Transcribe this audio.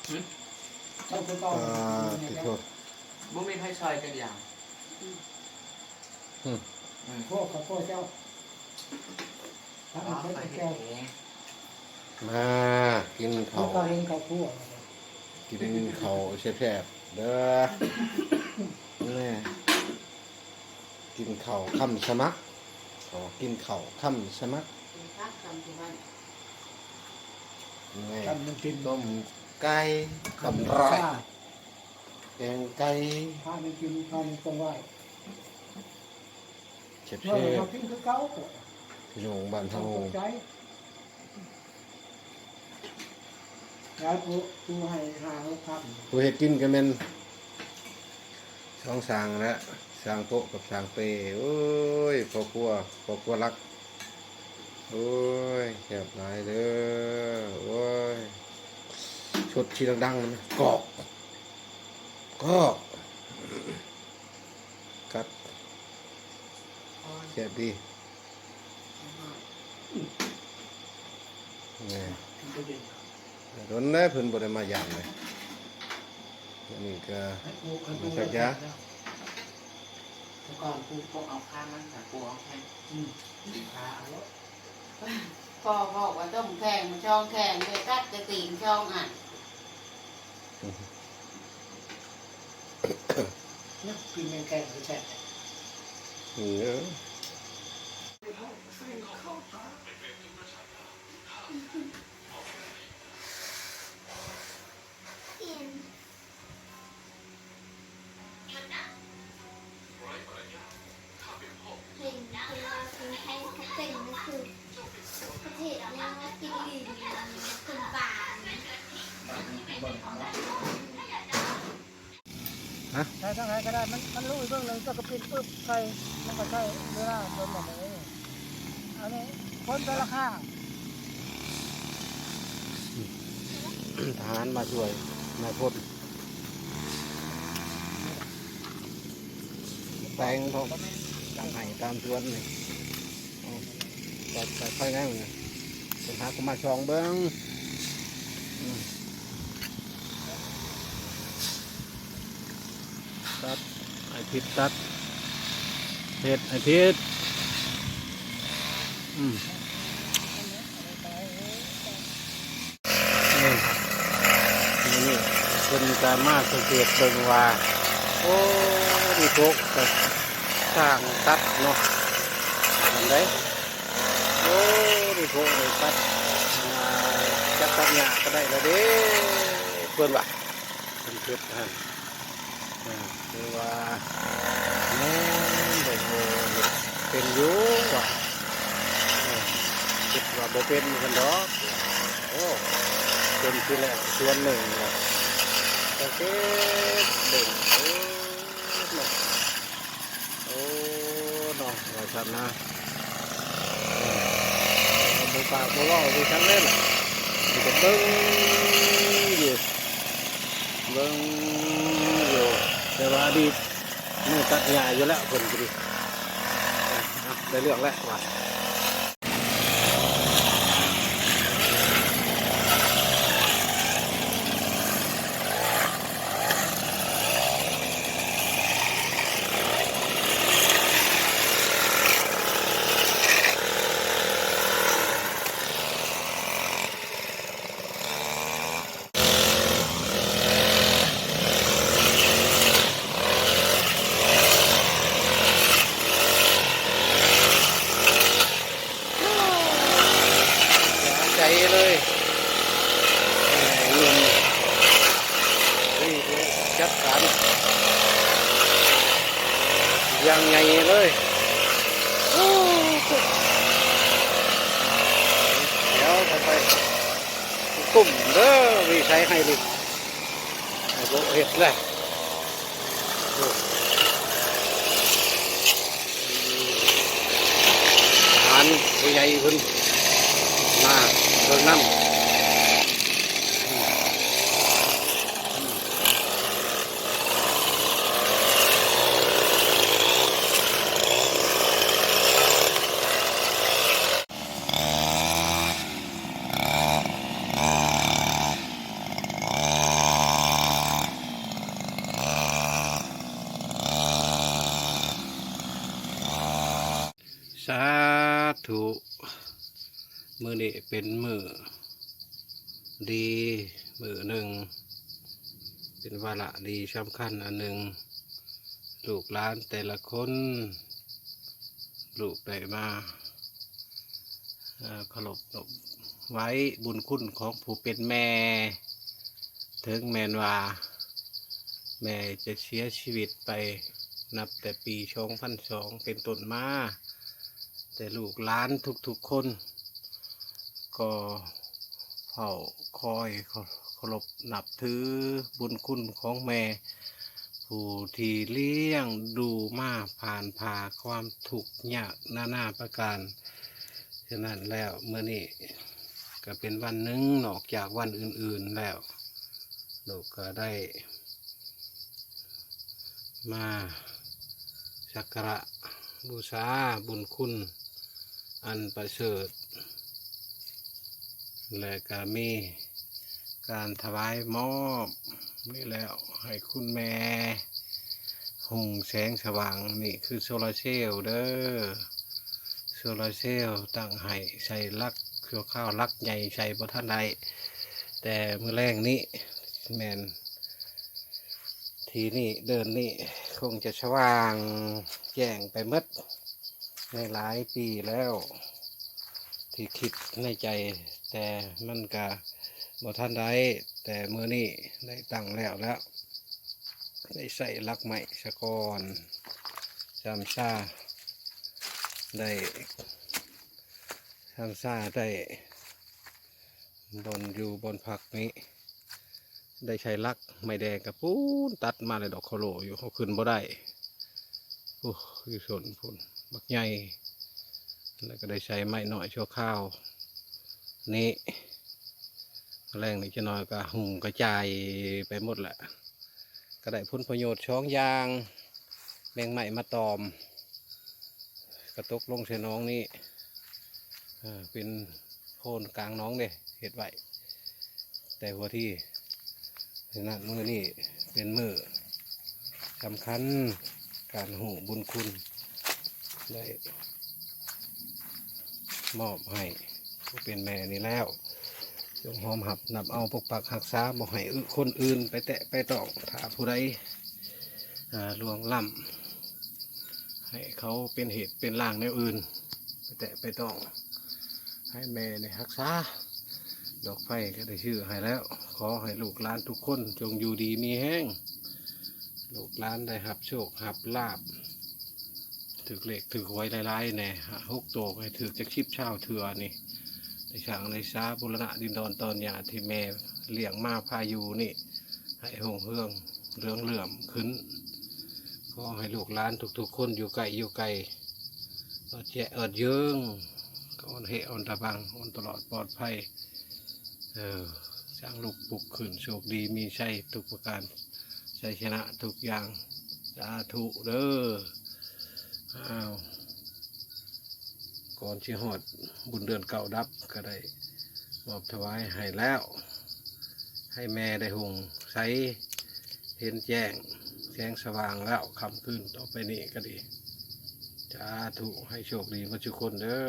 ເຈົ້າຄືເກົ່າ ອ່າ ຕິໂທ ບໍ່ມີໃຜຊ່ອຍຈັກຢ່າງ. ອືມ ອືມ ພວກຂະໂພດເຈົ້າ ທັງໝົດເຈົ້າ ມາກິນເຂົ້າ ເຂົາເຫັນເຂົ້າຄົວ ກິນເຂົ້າແຊບໆເດີ ແມ່ ກິນເຂົ້າຄຳສະໝັກ ເຂົາກິນເຂົ້າຄຳສະໝັກ ກິນຜັກຄຳສະໝັກ ແມ່ ຄຳໜຶ່ງກິນ ຕົ້ມໄກ່ ຄຳໜຶ່ງ ຕຳໄດ້ ແກງໄກ່ ພາໄປກິນ ພາໄປກົງໄຫວ້ ແຊບໆ ເຮົາກິນຄືເກົ່າ ພີ່ນ້ອງບ້ານເຮົາ ຂອບໃຈ ແລ້ວຜູ້ ຜູ້ໃຫ້ຫ້າຫົກພັນ ຜູ້ເຮັດກິນກໍແມ່ນສອງຊ່າງແຫຼະ ຊ່າງໂປະກັບຊ່າງເປ. ໂອ້ຍ ພໍ່ຄົວ ພໍ່ຄົວຫຼັກ ໂອ້ຍ ແຊບຫຼາຍເດີ ໂອ້ຍ ຊົດຊິດັງໆ ກອກ ກອກ ກັດ ແຊບດີ ແມ່ ດົນແລ້ວເພິ່ນບໍ່ໄດ້ມາຢາມເລີຍ ອັນນີ້ກໍມາສັກຢາ ແຕ່ກ່ອນປູກ ປູກເອົາຄາມັນ ປູກເອົາແຂ້ງ ອືມ ຕີນຄາເອົາໂລດ ພໍ່ບອກວ່າຕົ້ມແຂ້ງ ມັນຊ່ອງແຂ້ງ ເລີຍຕັດແຕ່ຕີນຊ່ອງອັນ ເນາະ ກິນແມງແຂ້ງແຊບ ເອີ. ເຫັນຄົນລາວຄົນໄທເຂົາເປັນ ມັນຄືປະເທດແນວວ່າກິນລີນ ຄົນບານ ຮະ ໃສ່ທາງໃດກໍໄດ້ ມັນ ມັນລຸຍເບິ່ງໜຶ່ງ ເຈົ້າກໍປິດປຶບໃສ່ ມັນກໍໃຊ້ເວລາດົນໜ້ອຍໜຶ່ງ. ອັນນີ້ຄົນແຕ່ລະຂ້າງ ທະຫານມາຊ່ວຍນາຍພົນ ແຕງເຂົາຕາມໄຮ່ຕາມສວນນີ້ ເອົາ ຕັດໄຟແນວນີ້ ເພິ່ນຫາກໍມາສ່ອງເບິ່ງ ອືມ ຕັດ ອ້າຍທິດຕັດ ເຮັດອ້າຍທິດ ອືມ ນີ້ ນີ້ ນີ້ ເພິ່ນກະມາສັງເກດເບິ່ງວ່າ ໂອ້ ນີ້ໂພະກະຊ່າງຕັດເນາະ ອັນໃດ ໂອ້ ນີ້ໂພະນີ້ຕັດ ອ່າ ຈັກຕັດຫຍ້າກະໄດ້ລະເດ້ ເພິ່ນວ່າ ເພິ່ນຄິດຫັ້ນ. ເອີ ຄືວ່າແມ່ນ ເບິ່ງ ເອີ ເຮັດເປັນຢູ່ວ່າ ເອີ ຄິດວ່າບໍ່ເປັນຊັ້ນດອກ ໂອ້ ເປັນຄືແລ້ວສ່ວນໜຶ່ງວ່າ ສັງເກດເບິ່ງ ເອີ ເນາະ ໂອ້ ເນາະ ວ່າຊັ້ນນະ ເອີ ບໍ່ປາກບໍ່ເວົ້າຄືກັນເດ້ລະ ມີແຕ່ເບິ່ງຢູ່ ເບິ່ງຢູ່ ແຕ່ວ່າອະດີດມືຕັດຫຍ້າຢູ່ແລ້ວເພິ່ນກໍດີ ໄດ້ເລື່ອງແລ້ວວ່າ. ໃຈເລີຍ ແມ່ນ ນີ້ ຈັດການຢ່າງໃຫຍ່ເລີຍ ດຽວໄປ ກຸ້ມເດີ ວິໄສໄຮລິກ ໃຫ້ໂບະເຮັດແຫຼະ ໂອ້ ທະຫານຜູ້ໃຫຍ່ເພິ່ນມາເບິ່ງນຳ. ອືມ ທຸ ມື້ນີ້ເປັນມື້ດີມື້ໜຶ່ງ ເປັນວາລະດີສຳຄັນອັນໜຶ່ງ ລູກຫຼານແຕ່ລະຄົນ ລູກໄດ້ມາ ເອີ ເຄົາລົບໄວ້ບຸນຄຸນຂອງຜູ້ເປັນແມ່ ເຖິງແມ່ນວ່າແມ່ຈະເສຍຊີວິດໄປນັບແຕ່ປີສອງພັນສອງເປັນຕົ້ນມາ ແຕ່ລູກຫຼານທຸກໆຄົນກໍເຝົ້າຄອຍເຄົາລົບນັບຖືບຸນຄຸນຂອງແມ່ ຜູ້ທີ່ລ້ຽງດູມາຜ່ານຜ່າຄວາມທຸກຍາກນານາປະການ. ສະນັ້ນແລ້ວ ມື້ນີ້ກໍເປັນວັນໜຶ່ງນອກຈາກວັນອື່ນໆແລ້ວ ລູກກໍໄດ້ມາສັກກາລະບູຊາບຸນຄຸນອັນປະເສີດ ແລະກະມີການຖວາຍມອບນີ້ແລ້ວ ໃຫ້ຄຸນແມ່ຮຸ່ງແສງສະຫວ່າງ. ນີ້ຄືໂຊລາເຊວເດີ ໂຊລາເຊວຕັ້ງໃຫ້ໃສ່ຫຼັກຊົ່ວຄາວ ຫຼັກໃຫຍ່ໃສ່ບໍ່ທັນໄດ້ ແຕ່ມື້ແລງນີ້ແມ່ນ ທີ່ນີ້ເດີ່ນນີ້ຄົງຈະສະຫວ່າງແຈ້ງໄປໝົດ ໃນຫຼາຍປີແລ້ວທີ່ຄິດໃນໃຈ ແຕ່ມັນກະບໍ່ທັນໄດ້ ແຕ່ມື້ນີ້ໄດ້ຕັ້ງແລ້ວ ແລ້ວໄດ້ໃສ່ຫຼັກໄມ້ສະກ່ອນ ຊຳຊາໄດ້ ຊຳຊາໄດ້ ບ່ອນຢູ່ບ່ອນພັກນີ້ ໄດ້ໃຊ້ຫຼັກໄມ້ແດງກະປູນຕັດມາແລ້ວດອກ ເຂົາໂຫຼຢູ່ ເຮົາຂຶ້ນບໍ່ໄດ້ ໂອ້ ຢູ່ສົນພຸ້ນບັກໃຫຍ່ ແລ້ວກະໄດ້ໃຊ້ໄມ້ນ້ອຍຊົ່ວຄາວນີ້ ແລງນີ້ຈັກໜ້ອຍກະຫຸ່ມກະຈາຍໄປໝົດແຫຼະ ກະໄດ້ຜົນປະໂຫຍດສອງຢ່າງ ແບ່ງໄມ້ມາຕອມ ກະຕົກລົງໃສ່ໜອງນີ້ ເປັນໂພນກາງໜອງເດ້ ເຮັດໄວ້ແຕ່ຫົວທີ. ສະນັ້ນມື້ນີ້ເປັນມື້ສຳຄັນ ການຮູ້ບຸນຄຸນ ໄດ້ມອບໃຫ້ຜູ້ເປັນແມ່ນີ້ແລ້ວ ຈົ່ງຮອງຮັບນຳເອົາປົກປັກຮັກສາ ບໍ່ໃຫ້ອຶຄົນອື່ນໄປແຕະໄປຕ້ອງ ຖ້າຜູ້ໃດ ລ່ວງລ້ຳ ໃຫ້ເຂົາເປັນເຫດເປັນລາງແນວອື່ນ ໄປແຕະໄປຕ້ອງ ໃຫ້ແມ່ໄດ້ຮັກສາ ດອກໄຟກໍໄດ້ຊື້ໃຫ້ແລ້ວ ຂໍໃຫ້ລູກຫຼານທຸກຄົນຈົ່ງຢູ່ດີມີແຮງ ລູກຫຼານໄດ້ຮັບໂຊກຮັບລາບ ຖືກເລກຖືກຫວຍຫຼາຍໆແດ່ ຫ້າຫົກໂຕ ໃຫ້ຖືກຈັກສິບຊາວເທື່ອນີ້ ໄດ້ສ້າງໄດ້ສາບູລະນະດິນດອນຕອນຫຍ້າທີ່ແມ່ລ້ຽງມາພາຢູ່ນີ້ ໃຫ້ຮຸ່ງເຮືອງເຫຼືອງເຫຼື້ອມຂຶ້ນ ຂໍໃຫ້ລູກຫຼານທຸກໆຄົນຢູ່ໃກ້ຢູ່ໄກ ອອດແຈະອອດເຢິງ ອອນເຮອອນຕະບັງ ອອນຕະຫຼອດປອດໄພ ເອີ ສ້າງລຸກປຸກຂຶ້ນ ໂຊກດີມີໄຊທຸກປະການ ໄຊຊະນະທຸກຢ່າງ ສາທຸເດີ. ອ້າວ ກ່ອນຊິຮອດບຸນເດືອນເກົ້າດັບ ກໍໄດ້ມອບຖວາຍໃຫ້ແລ້ວ ໃຫ້ແມ່ໄດ້ຮຸ່ງໃສ ເຫັນແຈ້ງແສງສະຫວ່າງແລ້ວ ຄ່ຳຄືນຕໍ່ໄປນີ້ກໍດີ ສາທຸ ໃຫ້ໂຊກດີໝົດທຸກຄົນເດີ.